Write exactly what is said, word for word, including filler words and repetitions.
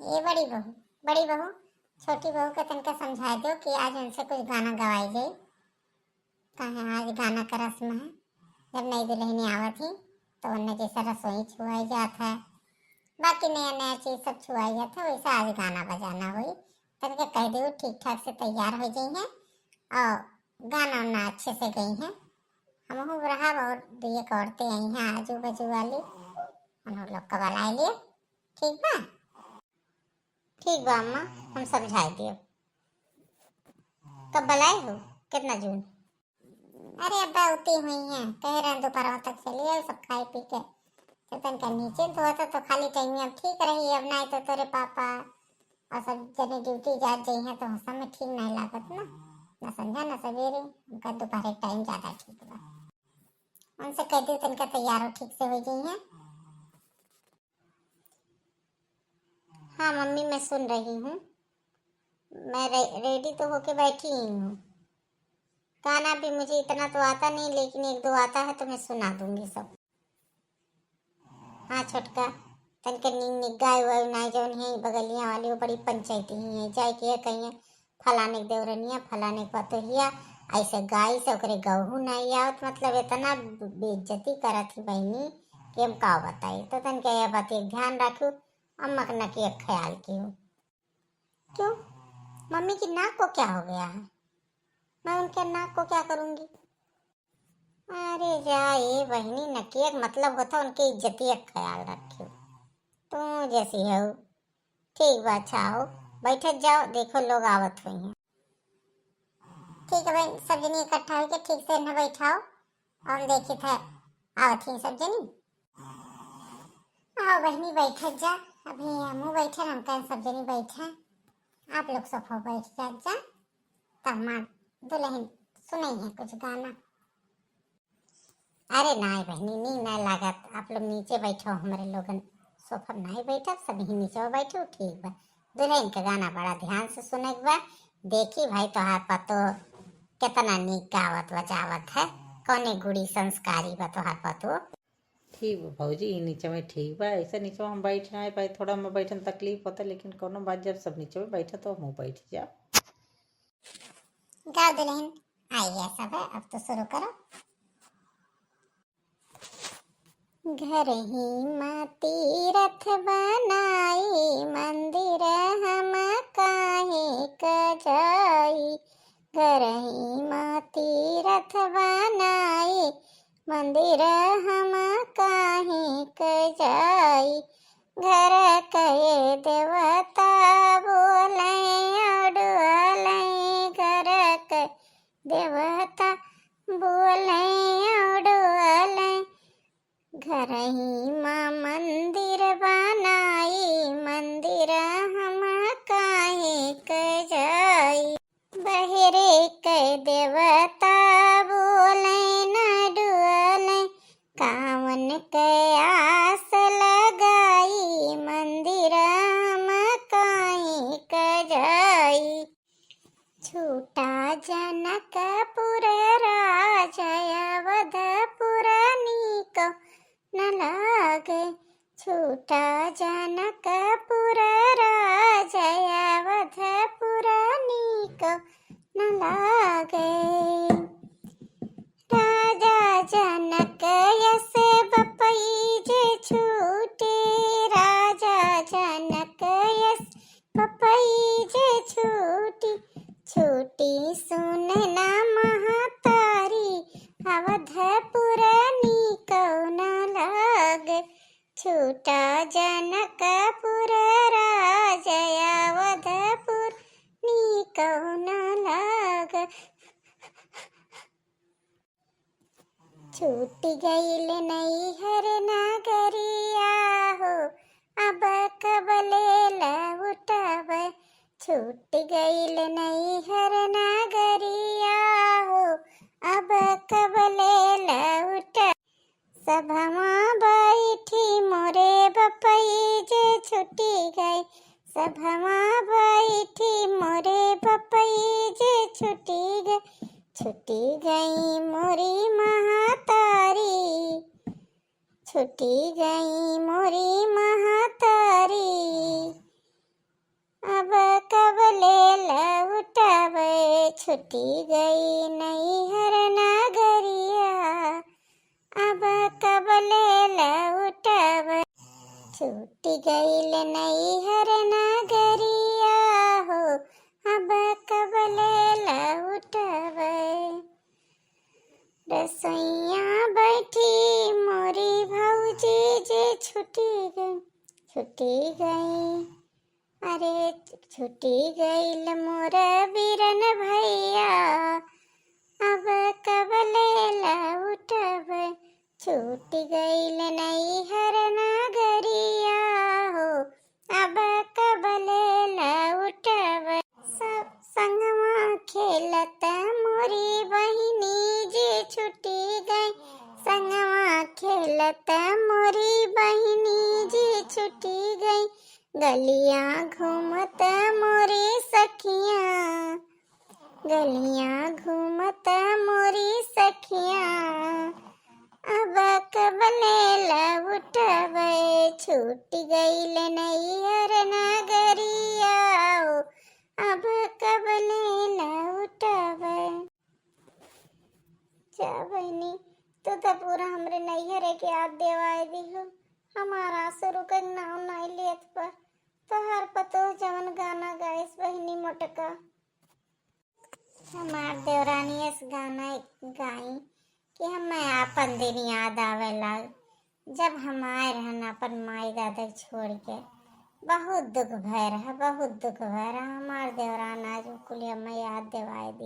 ए बड़ी बहू, बड़ी बहू, छोटी बहू के तनका समझाइ देउ कि आज उनसे कुछ गाना गवाइ जाई। काहे आज गाना क रस्म है, जब नई दुलहिनी आवत ही तो उन्हें जैसे रसोई छुआई जात है, बाकी नया नया चीज सब छुआई जात है, वैसे आज गाना बजाना होई। तनका कहि देउ ठीक ठाक से तैयार होइ जइहैं और गाना उना अच्छे से गइहैं। हमहू रहब और दुइ एक औरतें अइहैं आजू बाजू वाली, उन्हों लोग का बुलाइ लिए। ठीक बा? ठीक बा अम्मा, हम समझाइ देब। कब बुलाए हो? कितना जून? अरे अब्बा, उती हुइहैं, कहे रहे दोपहरवा तक चली आए, सब खाए पी के। तो तनका नीचे धोता तो खाली टाइम में अब ठीक रही, अब नाहीं तो तोरे पापा और सब जने ड्यूटी जात जइहैं तो सब में ठीक नाहीं लागत ना, ना संझा ना सवेरे, उनका दोपहर के टाइम ज्यादा ठीक बा। उनसे कहि देउ तनका तैयार हो, ठीक से होइ जइहैं। हाँ मम्मी, मैं सुन रही हूँ। मैं रे-, रेडी तो होके बैठी ही हूँ। गाना भी मुझे इतना तो आता नहीं, लेकिन एक दो आता है तो मैं सुना दूंगी सब। हाँ छोटका, तनके नीक नीक गाय वाय नाई, जौन है बगलिया वाली, वो बड़ी पंचायती ही है, जाए के कहिए फलाने के देवरनिया, फलाने के पतोहिया, ऐसे गाई से ओकरे गहू नाई आवत, मतलब इतना बेइज्जती करत ही बहिनी कि हम का बताई। तो तनके यह बात एक ध्यान रखू, अम्मा के नकिया ख्याल किहू। क्यों, मम्मी की नाक को क्या हो गया है? मैं उनके नाक को क्या करूँगी? अरे जा ए बहिनी, नकिया के मतलब होता उनके इज्जतिया के ख्याल रखियो। तू जैसी हो। ठीक बा, अच्छा आओ, बैठत जाओ, देखो लोग आवत हुइहैं। ठीक है बहन, सब जनी इकट्ठा होके ठीक से इन्हें बैठाओ, हम देखित है आवत ही सब जनी। आओ बहिनी, बैठत जा, अभी हमहू बैठे, हम कहें सब जनी बैठे, आप लोग सोफा बैठ जात जा, तब हमार दुलहिन सुनइहैं कुछ गाना। अरे नाई बहिनी, नीक नाई लागत, आप लोग नीचे बैठो, हमरे लोगन सोफा में नाई बैठब, सब ही नीचे बैठो, ठीक बा। दुलहिन के गाना बड़ा ध्यान से सुने के बा, देखी भाई तोहार पतो कितना नीक गावत बजावत है, कौने गुड़ी संस्कारी बा तोहार पतो। ठीक बा भौजी, ई नीचे में ठीक बा। ऐसे नीचे में हम बैठ ना पाई, थोड़ा में बैठन तकलीफ होता, लेकिन कौनो बात, जब सब नीचे में बैठा तो हमहू बैठ जाओ। गाओ दुलहिन, आई गया सब है, अब तो शुरू करो। घर ही मा तीरथ बनाई, मंदिर हम काहे क जाई। घर ही मा तीरथ बनाई, मंदिर हम काहे क जाई। घर के देवता बोले अउर डुअले, घर के देवता बोले अउर डुअले। घर ही मा मंदिर बनाई, मंदिर हम काहे क जाई। बहरे के देवता बोले न डुअले, कावन के आस लगाई, मंदिर हम काहे क जाई। छूटा जनकपुर राज अवधपुर नीक न लागे। छूटा जनकपुर राज अवधपुर नीक न लागे। राजा जनक यस बपई जे छूटी, राजा जनक यस बपई जे छूटी, छूटी सुन ना महतारी, अवधपुर नीक न लागे। छूटा जनकपुर राज अवधपुर नीक न लागे। छूट गइल नैहर नगरिया हो, अब कब ले लौटब। छूट गइल नैहर नगरिया हो, अब कब ले लौटब। सभवा बैठी मोरे बपई जे छूटी गई, सभवा बैठी मोरे बपई जे छूटी गई, छूटी गई मोरी महतारी, छूटी गई मोरी महतारी। छूटी गई नैहर नगरिया, अब कबले लौटब। छूटी गइल नैहर नगरिया हो, अब कबले लौटब। रसोइया बैठी मोरी भौजी जे छूटी गई, छूटी गई। अरे छूटी गइल मोर बीरन भैया, अब कबले लौटब। छूटी गइल नैहर नगरिया हो, अब कबले लौटब। सब संगवा खेलत मोरी बहिनी जे छूटी गई, संगवा खेलत मोरी बहिनी जे छूटी गई। गलिया घूमत मोरी सखिया, गलिया घूमत मोरी सखिया, अब कबले लौटबे। छूट गइल नैहर नगरिया, अब कबले लौटबे। जा बहिनी, तू तो पूरा हमरे नैहरे के याद देवाए दिहू। हमार आंसू रुके के नाम नाई लेत बा। तोहार पतोह जवन गाना गाइस बहिनी मोटका। हमार देवरानी अस गाना गाई कि हमें आपन दिन याद आवे लाग, जब हम आए रहन अपन माई दादा के छोड़ के। बहुत दुख भय रहा, बहुत दुख भय रहा। हमार देवरान आज उ कुल हमें याद देवाए दी।